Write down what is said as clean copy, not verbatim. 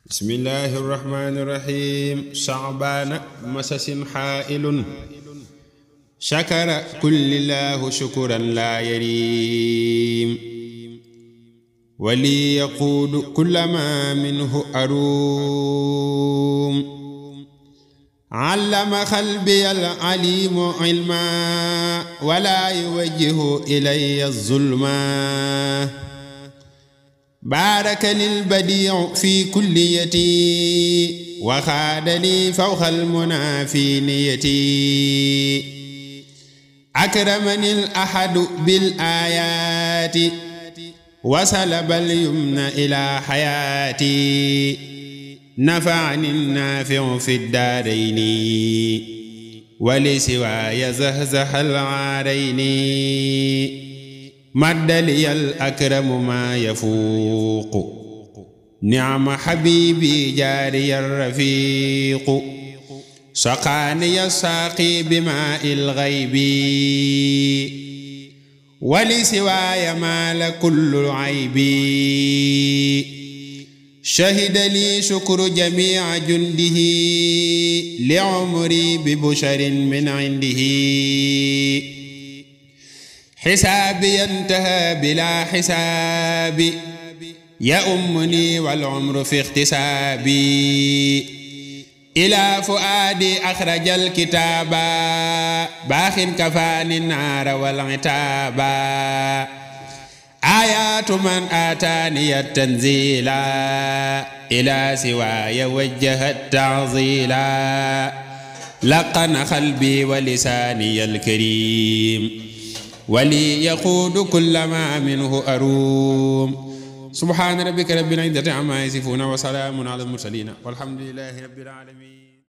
bismillahi irrahmani irrahim sha'bana masasin xaa'ilun shakara kullillahu shukuran la yarim wali yaquudu kullama minhu arum allama qalbiya al-alimu ilma wala yuwajjihu ilayya zulma baaraka lil badii'u fi kulliyati wa xaada li fawqa al-munaa fi niyati akramani al-ahadu bil aayaati wa salaba al-yumna ilaa hayaati nafa'ani an-naafi'u fi ad-daarayni wa li siwaaya zahzaha al-'aarayni maddaliya al-akramu maa yafuuqu ni'ma habiibi jaariya ar-rafiiqu saqaaniya saaqi bimaa'i al-ghaybi wa li siwaaya maala kullu aybi shahida li shukru jamii'i jundihi li umri bi busharin min 'indihi حسابي انتهى بلا حسابي يؤمني والعمر في اختصابي إلى فؤادي أخرج الكتاب باخ كفاني النار والعتاب آيات من آتاني التنزيل إلى سواي وجه التعظيل لقن قلبي ولساني الكريم wali yaquudu kulla ma minhu aruum subhaana rabbika rabbil izzati ammaa yasifuun wa salaamun alal mursaliin walhamdulillaahi rabbil aalamiin